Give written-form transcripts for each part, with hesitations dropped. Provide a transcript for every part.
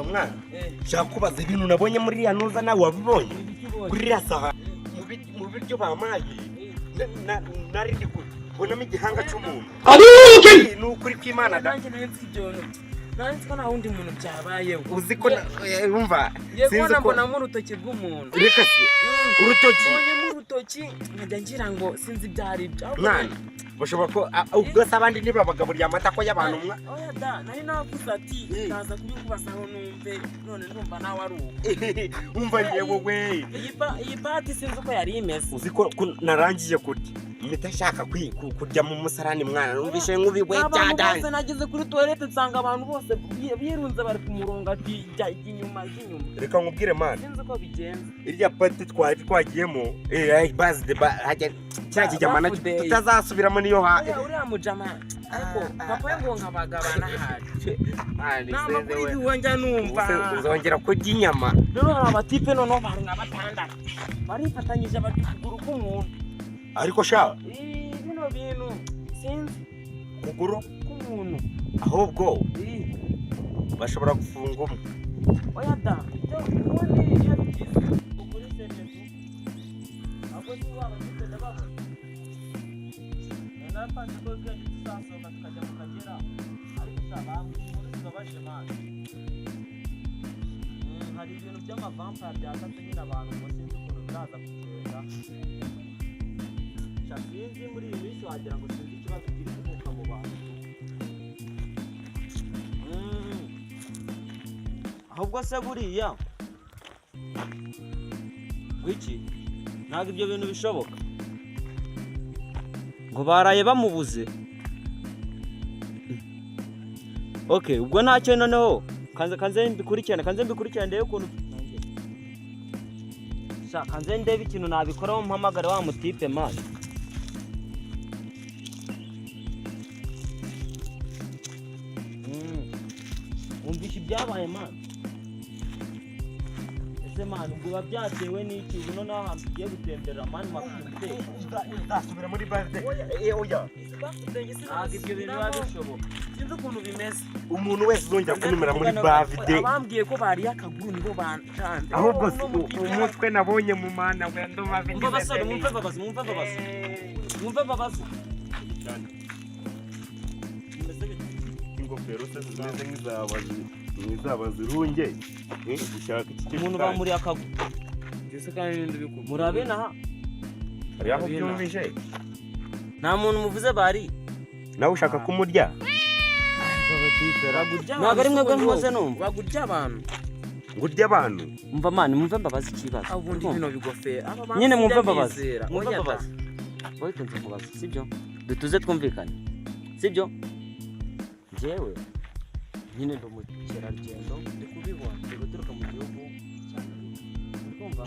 Mwana, nshaka kubaza ibintu nabonye muri iriya ntuza. Nawe wabibonye? Ibiki ubonye? Kuri iriya saha mu biryo bamaye, nari ndi kubonamo igihanga cy'umuntu. Ni ukuri kw'Imana da. Nanjye nari nzi ibyo bintu, nari nzi ko nta wundi muntu byabayeho. Uzi ko wumva Ngiye sinzi kubona ko mbonamo urutoki rw'umuntu. Reka se, urutoki? Mbonyemo urutoki, nkajya ngira ngo sinzi ibyo ari byo. Ahubwo Mwana, bashobora ko ubwo se abandi ntibabagaburiye amatako y'abantu mwa? Oya da, nari navuze ati ndaza kubikubazaho numve. None ndumva nawe ari uwo. Umva ngewe we. Iyi party sinzi uko yari imeze. Uzi ko narangije kurya, impita nshaka kurya mu musarani? Mwana, numvise nk'ubiwe. Abantu Byadanje. bose, nageze kuri toilette nsanga abantu bose birunze, bari ku murongo, ati jya inyuma, jya inyuma. Reka nkubwire, mwana. Sinzi uko bigenze. Iriya party twari twagiyemo, bazi de hajya cya kijyama nacyo Bafudeyi. tutazasubiramo niyo ha. Uriya mujama ariko papa we ngo nkabagabana hari Mwana, ni amakuru iseze we. y'ibihuha njya numva. Ubuse uzongera kurya inyama? Rero hari abatipe noneho bari nka batandatu barifatanyije barya ukuguru k'umuntu. Ariko sha. Bino bintu sinzi. Kuguru K'umuntu. Ahubwo Ih, bashobora gufunga umwe. Oya da, ibyo ubundi iyo bigize ukuri sepetu ahubwo si waba mfite ndababona. Narapanze ko weekend tuzasohoka tukajya mu Kagera, ariko sha bambwiye inkuru zibabaje, man. Hari ibintu by'amavampire byasatse nyine abantu, ngo sinzi ukuntu biraza kugenda. Sha sinzi, muri iyi minsi wagira ngo sinzi ikibazo kiri kuvuka mu bantu. Ahubwo se buriya wiki ntabwo ibyo bintu bishoboka ngo baraye bamubuze? Okay, ubwo ntacyo. Noneho kanze mbikurikirane, kanze mbikurikirane ndebe ukuntu. Sha kanze ndebe ikintu nabikoraho, mpamagare wa mutipe, man. Wumvishe ibyabaye, man? Ese man, ubwo biba byatewe n'iki? Ubu noneho ahantu tugiye gutemberera, man, mafite umutekano. Uzasubira muri birthday? Oya. Ntabwo ibyo bintu biba bishoboka. Sinzi ukuntu bimeze. Umuntu wese uzongera kuntumira muri birthday. Abambwiye ko bariye akaguru nibo bancanze. Ahubwo si umutwe nabonye mu mana we, ndumva. Umva basore, mwumve babaze, mwumve babaze, mwumve babaze. Bimeze bite? Ingofero se zimeze nk'izabazirunge, gushaka iki? Umuntu bamuriye akaguru. Ndetse kandi n'ibindi bikubwira. Murabe naha. Hari aho byumvise? Nta muntu muvuze bari. Nawe ushaka kumurya? Ntabwo ari mwebwe mpoze numva. Bagurya abantu. Ngo urye abantu? Umva man, mwumve mbabaze ikibazo. Ubundi bino bigofero aba bantu Nyine mwumve sinjya mbabaze. mbizera. Mwumve Oya da. mbabaze, witonze nkubaze, sibyo? Dutuze twumvikane, sibyo? Njyewe nyine ndi umukerarugendo. Ndi kubibona. Ndi guturuka mu gihugu cya Amerika, uri kumva?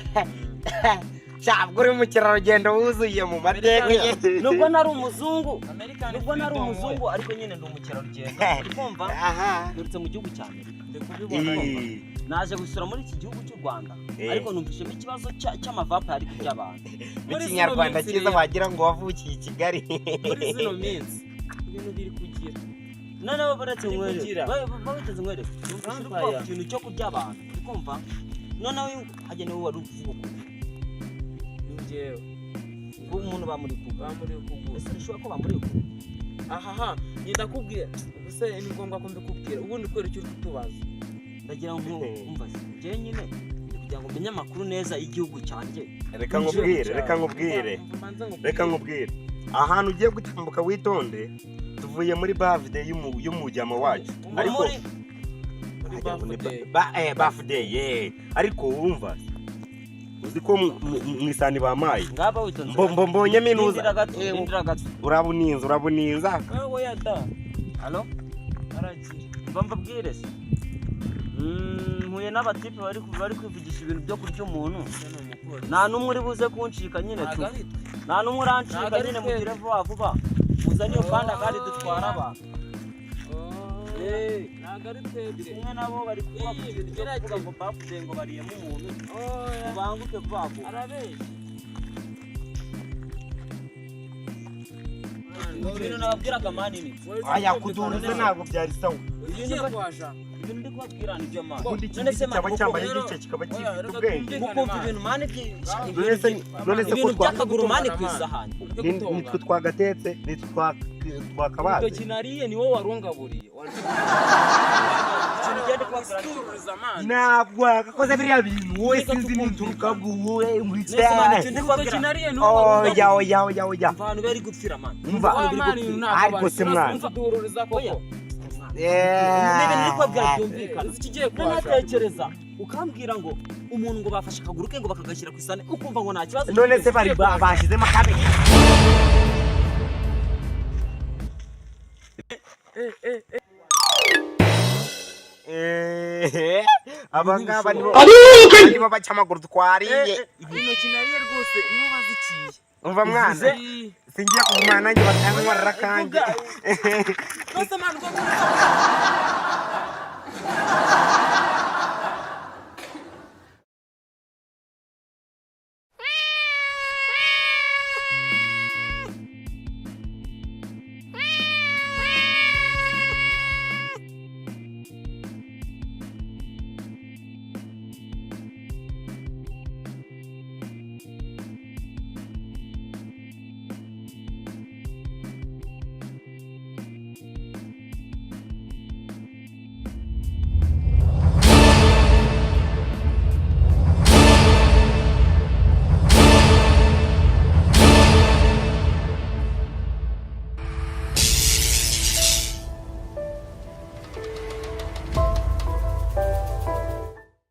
Shabwo uri mukerarugendo wuzuye mu mateka ye. Nubwo nari umuzungu, American nubwo nari Freedom we. umuzungu, ariko nyine ndi umukerarugendo, uri kumva? Aha. Nturutse mu gihugu cya Amerika. Ndi kubibona. Naje gusura muri iki gihugu cy'u Rwanda, ariko numvishemo ikibazo cy'amavampire ari kurya abantu. Muri zino Ikinyarwanda minsi cyiza. rero. Wagira ngo wavukiye i Kigali. Muri zino minsi ibintu biri kugira Noneho baretse Ndi nkwereke. kugira. Babiteze nkwereke. Numvise uri Vampire. kuvuga ku kintu cyo kurya abantu, uri kumva? Noneho hagenewe wari uvuga uku. Ni njyewe. Ngo umuntu bamuri kugura. Bamuri ukuguru. Ese bishoboka ko bamuri kugura? Ahaha, ndakubwira ubuse ni ngombwa ko mbikubwira ubundi kubera icyo uri kutubaza? Ndagira ngo umva se, njyewe nyine ndi kugira ngo menye amakuru neza y'igihugu cyanjye. Reka nkubwire, reka nkubwire. Mbanze nkubwire. Reka nkubwire, ahantu ugiye gutambuka witonde. Tuvuye muri birthday y'umujyama wacu. Ngo Ariko muri Muri Hajya ngo ni birthday. Birthday ye. Ariko wumva, uzi ko mu isani bamaye Ngaba witonze. Mbonyemo inuza. Rindira gato, rindira gato. Urabuninza, urabuninza. Wowe oya da. Halo? Aragira. Mva mbabwire se. Mpuye n'abatipe bari kwivugisha ibintu byo kurya umuntu. Ese ni umupolisi? Nta n'umwe uri buze kuncika nyine tu. Ntabwo ari twe. Nta n'umwe urancika. Ntabwo ari Nyine twebwe. mugire vuba vuba, muzane iyo pandagari dutwara abantu. Oh, ntabwo ari Ndi twebwe. kumwe nabo, bari kuvuga ku Iyi, kintu cyo kuvuga gerageza. ngo bavuze ngo bariyemo umuntu. Oya. Mubanguke vuba vuba. Arabeshya. Ibintu nababwiraga, man, ni Aya kuduhuza ntabwo byari sawa. Ugiye kwaja. Ibintu ndi kubabwira ni byo, man. Ubundi iki None se ngiki man, cyaba cyambaye rero- igice kikaba Oya, gifite reka ubwenge. twumvikane, mukumva man. ibintu, man, None se ko ibintu twa by'akaguru, man, ku isahani. Nitwe twagatetse, nitwe twakabaze. Urutoki nariye ni wowe warungaburiye. Ikintu ugenda kubabwira ni kimwe. Duhururiza, man. Ntabwo wagakoze biriya bintu wowe, sinzi n'inturuka wowe. None se, man, ikintu ndi Urutoki kubabwira nariye ni wowe. Oya, oya, oya, oya. Umva ahantu bari gupfira, man. Umva. Ahantu biri Man, gupfira. ntabwo Ariko se mwana. duhururiza Oya. koko. Ni ibintu ndi kubabwira byumvikana. Uzi ikigiye kuhasha? Nanatekereza ukambwira ngo umuntu ngo bafashe akaguru ke ngo bakagashyira ku isahani, ukumva ngo nta kibazo. None se bari bashyizemo akabe? Aba ngaba nibo baca amaguru twariye. Intoki nariye rwose nibo baziciye. Umva mwana, singiye kugumana nanjye bakantwarira akanjye. Rwose, man, rwose.